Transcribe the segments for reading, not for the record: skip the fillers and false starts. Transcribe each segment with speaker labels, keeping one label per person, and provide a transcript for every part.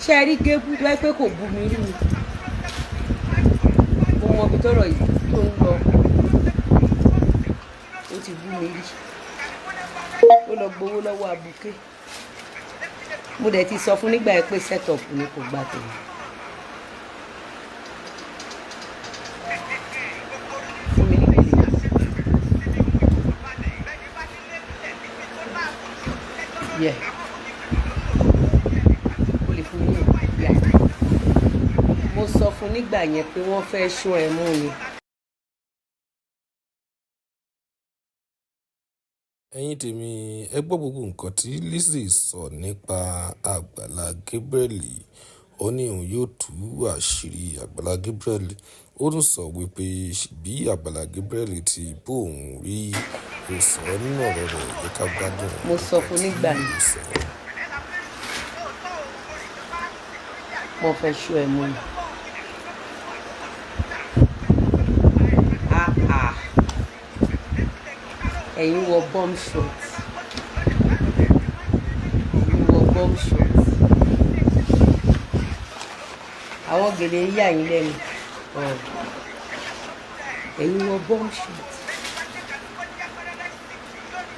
Speaker 1: Ṣé ẹ rí Gébú tó ẹ pé kò bú mi rí ni? Mo mọ ibi tọ́rọ̀ yìí tó ń lọ. Ó ti bú mi rí. Ó lọ gbowó lọ́wọ́ abuké. Mo dẹ̀ ti sọ fún nígbà yẹn pé set up ni, kò gbà tèmi. Fún mi ní gèlè. Yeah. O lè fún mi ní, yeah. Mo sọ fún nígbà yẹn pé wọ́n fẹ́ ṣọ́ ẹ mú ni.
Speaker 2: Ẹ̀yin tèmi, ẹ gbọ́ gbogbo nǹkan tí Lizzy sọ nípa Àgbàlá Gabriel. Ó ní òun yóò tú àṣírí Àgbàlá Gabriel. Ó tún sọ wípé bí Àgbàlá Gabriel ti bú òun rí, ó sọ nínú ọ̀rọ̀ rẹ̀. Jẹ́ ká gbádùn
Speaker 1: Mo sọ
Speaker 2: nǹkan
Speaker 1: fún
Speaker 2: tí
Speaker 1: nígbà yẹn.
Speaker 2: ó sọ.
Speaker 1: Wọ́n fẹ́ ṣọ́ ẹ mú ni. Ah ah. Ẹ̀yin wọ bomb shot. Ẹ̀yin wọ bomb shot. Àwọn gèlè ń yà yín lẹ́nu. Ọ̀. Ẹ̀yin wọ bomb shot.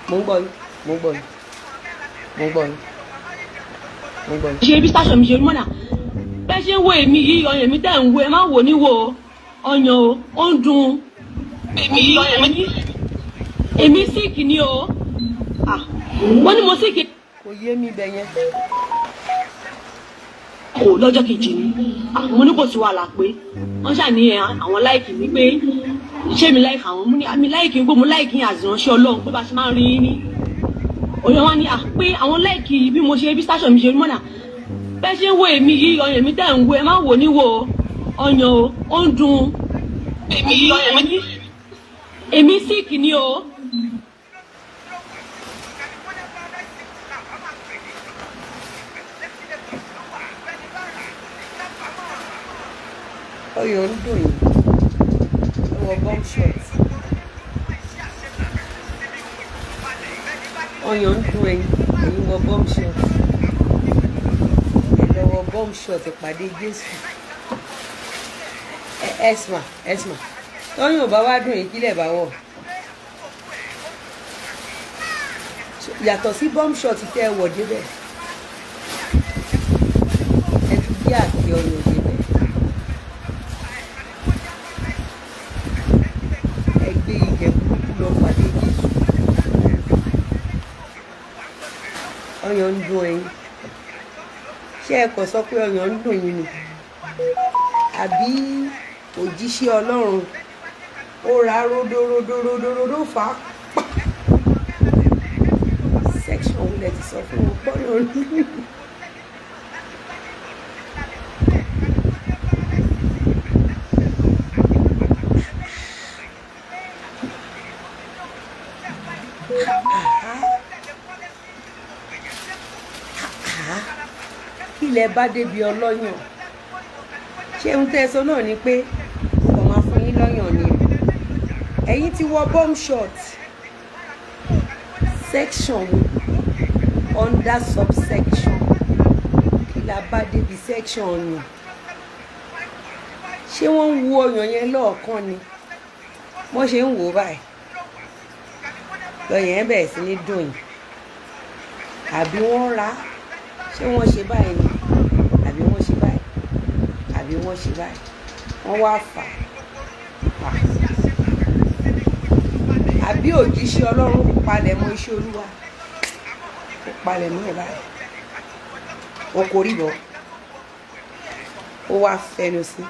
Speaker 1: Mo ń gbọ́ yín, mo ń gbọ́ yín, mo ń gbọ́ yín, mo ń gbọ́ yín.
Speaker 3: Ṣe bí station mi ṣe rí mọ́nà bẹ́ẹ̀ ṣe ń wo èmi yìí, ọyàn mi tẹ̀ ń wo, ẹ má wò ní wo ọyàn o, ó ń dùn èmi yìí, ọyàn mi, èmi sick ni o. Ah, wọ́n ní mo sick.
Speaker 1: Kò yé mi bẹ̀ yẹn.
Speaker 3: Kò lọ́jọ́ kejì ni. Ah, mo ní kò sí wàhálà, pé wọ́n ṣàní ẹ àwọn like mi, pé ṣé mi like àwọn. Mo ní àmì like pé mo like yín àzìránṣẹ́ Ọlọ́run, pé bá ṣe máa ń rí yín ní òyìn wọn ni. À pé àwọn like bí mo ṣe bí station mi ṣe rí mọ́nà bẹ́ẹ̀ ṣe ń wo èmi yìí, ọyàn mi tẹ̀ ń wo, ẹ má wò ní wo ọyàn o, ó ń dùn èmi yìí, ọyàn mi, èmi sick ni o.
Speaker 1: Ọyàn ń dùn yín. Ẹ wọ bomb shot. Ọyàn ń dùn ẹ̀yin, ẹ̀yin wọ bomb shot. Ẹ lọ wọ bomb shot ìpàdé Jésù. Esma, Esma. Tọ́yìn ò bá wá dùn yín, kílẹ̀ bá wọ̀. Yàtọ̀ sí bomb shot tẹ́ ẹ wọ̀ débẹ̀. Ẹ tún gbé àti ọyàn débẹ̀. Ẹ gbé ìgẹ̀ burúkú lọ pàdé Jésù. Ọyàn ń dùn ẹ̀yin. Ṣé ẹ kàn sọ pé ọyàn ń dùn yín ni? Àbí òjíṣẹ́ Ọlọ́run ó ra ródóródóródóró fà á pa? Section wo lẹ ti sọ fún wọn pọ́yàn ń dùn yín? Kí lẹ bá débi ọlọ́yàn? Ṣé ohun tẹ́ ẹ sọ náà ni pé mo kàn máa fún yín lọ́yàn ni o? Ẹ̀yin ti wọ bomb shot. Section wo, under subsection kí la bá débi section ọyàn? Ṣé wọ́n ń wo ọyàn yẹn lọ́ọ̀kan ni? Wọ́n ṣe ń wò ó báyìí, lọ́yàn yẹn bẹ̀rẹ̀ sí ní dùn yín, àbí wọ́n ra? Ṣé wọ́n ṣe báyìí ni, àbí wọ́n ṣe báyìí, àbí wọ́n ṣe báyìí, wọ́n wá fà á, àbí òjíṣẹ́ Ọlọ́run palẹ̀ mọ́ iṣẹ́ Olúwa, ó palẹ̀ mọ́ ẹ̀ báyìí, ó korí bọ̀, ó wá fẹnu sí?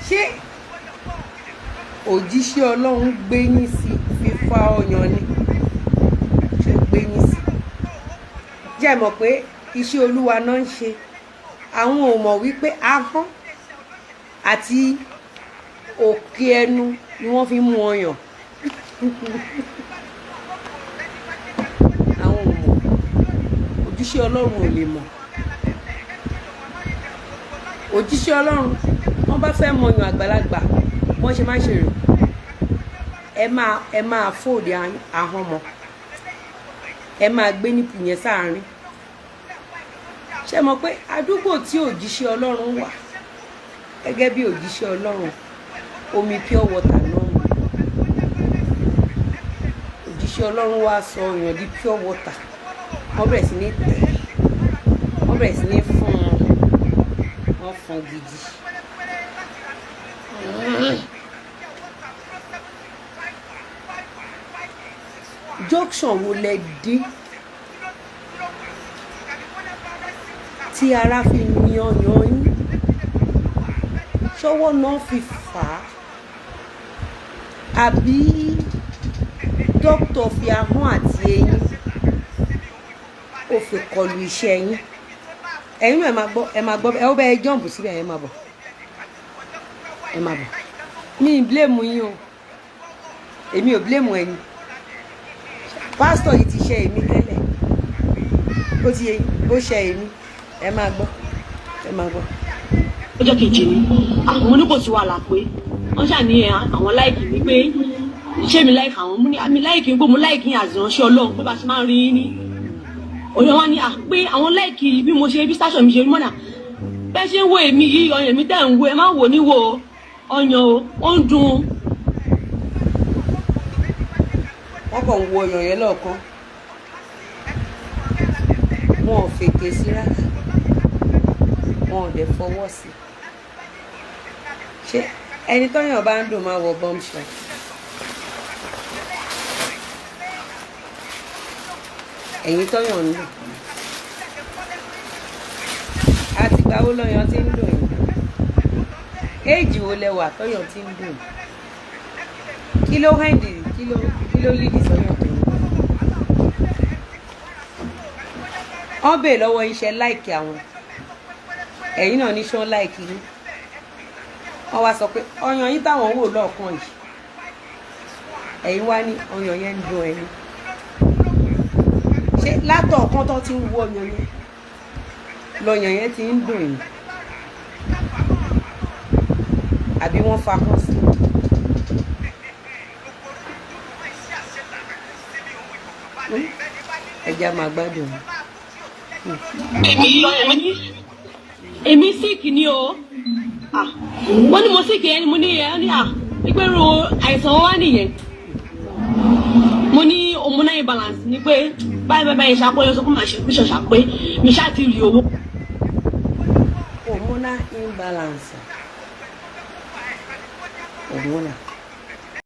Speaker 1: Ṣé òjíṣẹ́ Ọlọ́run gbé yín sí fífa ọyàn ni? Ṣé gbé yín sí? Jẹ́ mọ̀ pé iṣẹ́ Olúwa náà ń ṣe. Àwọn ò mọ̀ wípé ahọ́n àti òkè ẹnu ni wọ́n fi ń mú ọyàn. Àwọn ò mọ̀. Òjíṣẹ́ Ọlọ́run ò lè mọ̀. Òjíṣẹ́ Ọlọ́run, wọ́n bá fẹ́ mọyàn àgbàlagbà, wọ́n ṣe má ṣe rè. Ẹ máa fold ahọ́n mọ́, ẹ máa gbé nipple yẹn sáàárín. Ṣé mọ̀ pé àdúgbò tí òjíṣẹ́ Ọlọ́run wà, gẹ́gẹ́ bí òjíṣẹ́ Ọlọ́run, omi pure water náà mu? Òjíṣẹ́ Ọlọ́run wá sọ ọyàn di pure water. Wọ́n bẹ̀rẹ̀ sí ní tẹ̀, wọ́n bẹ̀rẹ̀ sí ní fún un, wọ́n fún gidi. Junction wo lẹ dé tí ara fi ní ọyàn yín? Ṣọwọ́ náà fi fà á, àbí dókítà fi ahọ́n àti eyín ó fi kọlu iṣẹ́ yín? Ẹ̀yin náà, ẹ máa gbọ́, ẹ máa gbọ́. Ẹ ó bẹ́ẹ̀ jump síbẹ̀. Ẹ máa bọ̀, ẹ máa bọ̀. Mi ì blame yín o, èmi ò blame ẹ̀yin. Pásítọ̀ yìí ti ṣe èmi tẹ́lẹ̀, ó ti yé yín, ó ṣe èmi. Ẹ máa gbọ́, ẹ máa gbọ́.
Speaker 3: Ọjọ́ kejì ni. Ah, mo ní kò sí wàhálà pé wọ́n ṣàní ẹ àwọn like mi, pé ṣé mi like àwọn. Mo ní mi like, pé mo like àzìránṣẹ́ Ọlọ́run, pé bá ṣe máa ń rí yín ní òyìn wọn ni à pé àwọn like bí mo ṣe bí station mi ṣe rí mọ́nà bẹ́ẹ̀ ṣe ń wo èmi yìí. Ọyàn mi tẹ̀ ń wo, ẹ má wò ní wo ọyàn o, ó ń dùn.
Speaker 1: Wọ́n kàn ń wo ọyàn yẹn lọ́ọ̀kan, wọn ò fètè sí rárá, wọn ò dẹ̀ fọwọ́ sí. Ṣé ẹni tọ́yàn bá ń dùn máa wọ bomb shot? Ẹ̀yin tọ́yàn ń dùn, àtìgbà wo lọ́yàn ti ń dùn yín? Éèjì wo lẹ wà tọ́yàn ti ń dùn yín? Kí ló hẹ́ǹdì? Kí ló lídìí sọ́yàn tó ń dùn? Wọ́n bèè lọ́wọ́ yín, ṣe like àwọn? Ẹ̀yin náà ní ṣán like yín. Wọ́n wá sọ pé ọyàn yín táwọn wò lọ́ọ̀kan yìí, ẹ̀yin wá ní ọyàn yẹn ń dùn ẹ̀yin. Ṣé látọ̀ọ̀kan tó ti ń wo ọyàn yẹn lọyàn yẹn ti ń dùn yín, àbí wọ́n fakọ́ sí i? Ẹja máa gbádùn.
Speaker 3: Èmi sick ni o. Ah, wọ́n ní mo sick yẹn, mo ní ẹ ní à ìpẹ́rù àìsàn wa nìyẹn. Mo ní hormonal imbalance ni, pé báyìí báyìí báyìí ṣàpọ̀ yẹn sọ fún màá ṣe fi ṣọ̀ṣà pé mi ṣáà ti rí owó.
Speaker 1: Hormonal imbalance, hormonal.